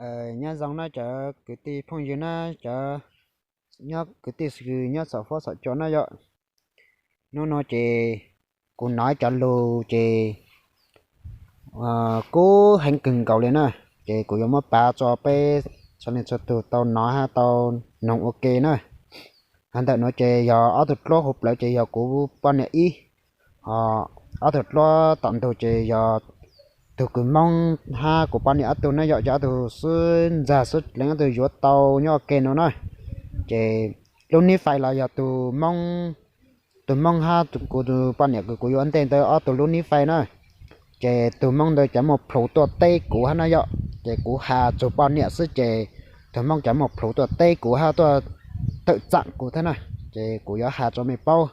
Nyob zoo na cov kwv tij phooj ywg na, cov nyob kwv tij xwb nyob saum fuab saum cua na yom. Hnub no ces kuv hnov cov lus ces kub heev kawg nkaus li na, ces kuv yuav muab pav tso peb txhua leej txhua tus tau hnov hab tau noog ua ke na. Hov ntawm nuav ces yog ob tug dluab huv plawv ces yog kuv poj niam ib, ho ob tug dluab tom ntug ces yog tug kws Hmoob hab kuv poj niam ob tug na yom, ces ob tug xwb ntxag xwb dleev ob tug yuav tau nyob ua ke no na. Ces lub nib fais los yog tug Hmoob, tug Hmoob hab kuv poj niam kws kuv yuav ntej ntawd ob tug lub nib fais na. Ces tug Hmoob ntawd cov muaj plhus tuaj teb kuv hab na yom, ces kuv has txug poj niam xwb ces tug Hmoob cov muaj plhus tuaj teb kuv hab tuaj tawm txaam kuv thiab na. Ces kuv yuav has rua mej paub,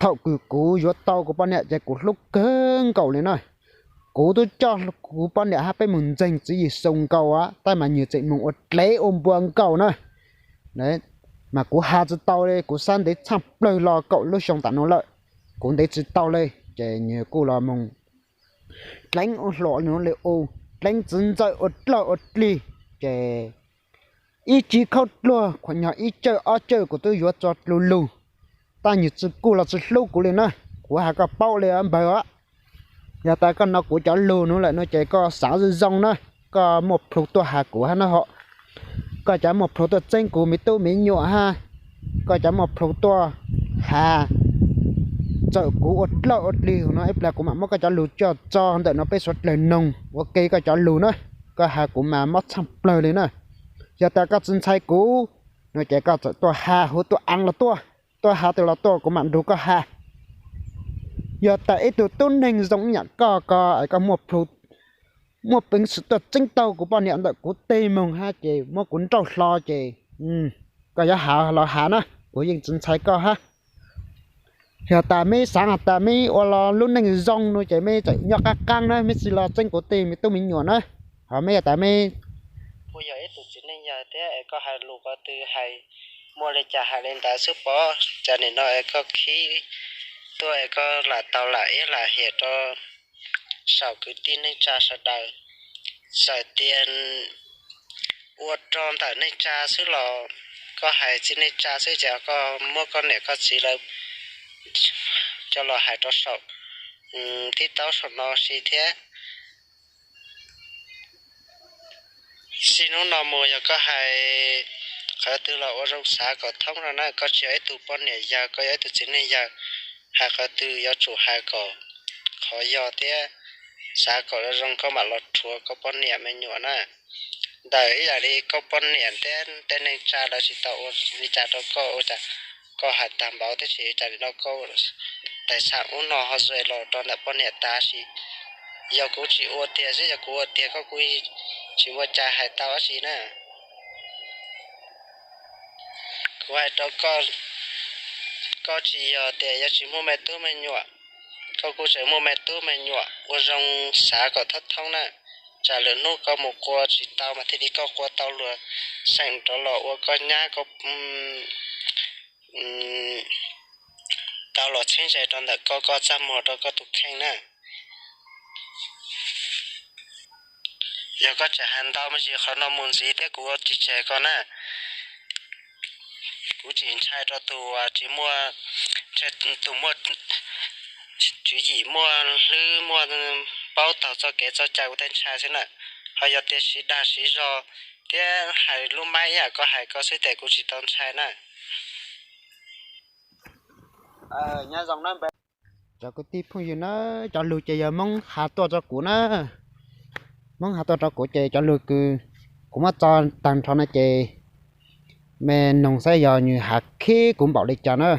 thaum kws kuv yuav tau kuv poj niam ces kuv hlub kawg nkaus li na. Kuv tub coj kuv poj niam hab peb moog ntseeg tswv yim xyoo nkaus a, tab mas nwg tseem moog ua dlev ua npua nkaus na. Mas kuv has tsi tau li, kuv xav ntev tshaj plawg los kaum lub xyoo tam nuav lawm, kuv ntev tsi tau li. Ces nwg kuj los moog dleev ua hluas nuav li u, dleev txwv ntxawm ua dlawg ua dlig, ces ib tsib khaub dluag khuam nyog ib cawj ob cawj kuv tub yuav tso dlu lug, tab nwg tsi kuj los tsi hlub kuv li na. Kuv has koj paub li npawg os. Yog tas koj nov kuv cov lug nuav lawm no ces koj xaav zoo zoo na, koj muaj plhu tuaj has kuv hab na ho. Koj cov muaj plhu tuaj txeeb kuv me tub me nyuam hab, koj cov muaj plhu tuaj has txawm kuv ua dlawg ua dlig no ib plag kuv mam muab koj cov lug coj tso ntawm no peb suav dlawg noog ua ke koj cov lug na. Koj has kuv mas mob tshaj plawg li na. Yog tas koj tsi ntshai kuv no ces koj txawm tuaj has huv tuaj aav los tuaj, tuaj has twg los tuaj kuv mam nrug koj has. Yog tas ib tug tub neeg zoo ib yam koj ko es koj muaj peev xwm tuaj txeeb tau kuv poj niam ntawm kuv teg moog hab ces muab kuv nrauj hlo ces koj yuav has los has na, kuv yeej tsi ntshai koj hab. Yog tas meb xaav has tas meb ua los lub neej zoo no ces meb txawm nyob qaab qaab na, meb tsi los txeeb kuv tej me tub me nyuam na. Ho meb yog tas meb kuj yog ib tug txiv neej yawg thiab es koj hais lus qhov twg hais muaj li cas hais li ntawd xwb pov. Cas nim no es koj khib tuaj es koj lam tau lam iab lam hiam rau saum kwv tij neej tsa sawv daws, txawm tias ua rau ntawm neej tsa xwb los koj hais txiv neej tsa xwb ces koj muab koj niam koj txiv lawv coj los hais rau saum tib taub saum no si thiab. Txij hnub no mus yog koj hais qhov twg los ua zoo xav kom thoob rau na, koj tsis yog ib tug poj niam yawg, koj yog ib tug txiv neej yawg, hais qhov twg yuav tsum hais kom qhov yog thiab, xav kom zoo zoo koj mam los rhuav koj poj niam me nyuam na. Ntawm ib yam li koj poj niam thiab tej neej tsa lawv tsis tau ua li cas rau koj ua cas koj hais tag npaum tab sis cas li no koj tais xaam ub no ho zoo los rau ntawm poj niam tas sis yog kuv tsis ua tiag xwb, yog kuv ua tiag koj kuj tsis muaj cai hais tau dab tsi na. Kuv hais rau koj, koj tsis yog tias yuav tsis muaj me tub me nyuam, koj kuj tseem muaj me tub me nyuam, ua zoo xav kom thoob thoob na. Tsam lwm hnub koj mus qua tsis tau mas thiaj li koj qua tau luag xeem rov los ua koj nyab, koj tau los txheeb ze rau ntawm koj, koj txaj muag rau koj tus kheej na. Yog koj tseem hais ntau me ntsis qhov no mus ntxiv thiab kuv tsis tseg koj na. Kuv tsis ntshai rau tus tsis muaj, tus muaj tswv yim, muaj hlwb, muaj paub taug txoj kev txoj cai, kuv thiaj ntshai xwb na. Ho yog tias siv dag siv zog thiab hais lub maib ib yam koj hais ko xwb ces kuv tsis tau ntshai na. Cov kwv tij phooj ywg na, cov lug ces yog Hmoob has tuaj rau kuv na. Hmoob has tuaj rau kuv ces cov lug kws kuv muab tso tag nrho no ces mej noog saib yog nwg has khib kuv npaum li cas na.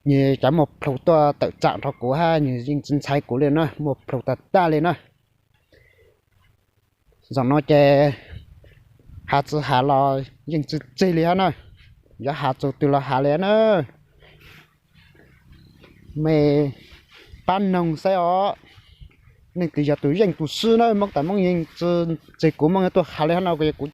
Nwg cov muaj plhu tuaj tawm tsaam rau kuv hab nwg yeej tsis ntshai kuv li na, muaj plhu tag tag li na. Zaum no ces has tsi has los yeej tsis tseg li hab na, yuav has txug twg los has li na. Mej pab noog saib os, leej twg yog tus yeej tus swb na, Moob tas Moob yeej tsis tseg kuv, Moob yuav tuaj has li hab no kuv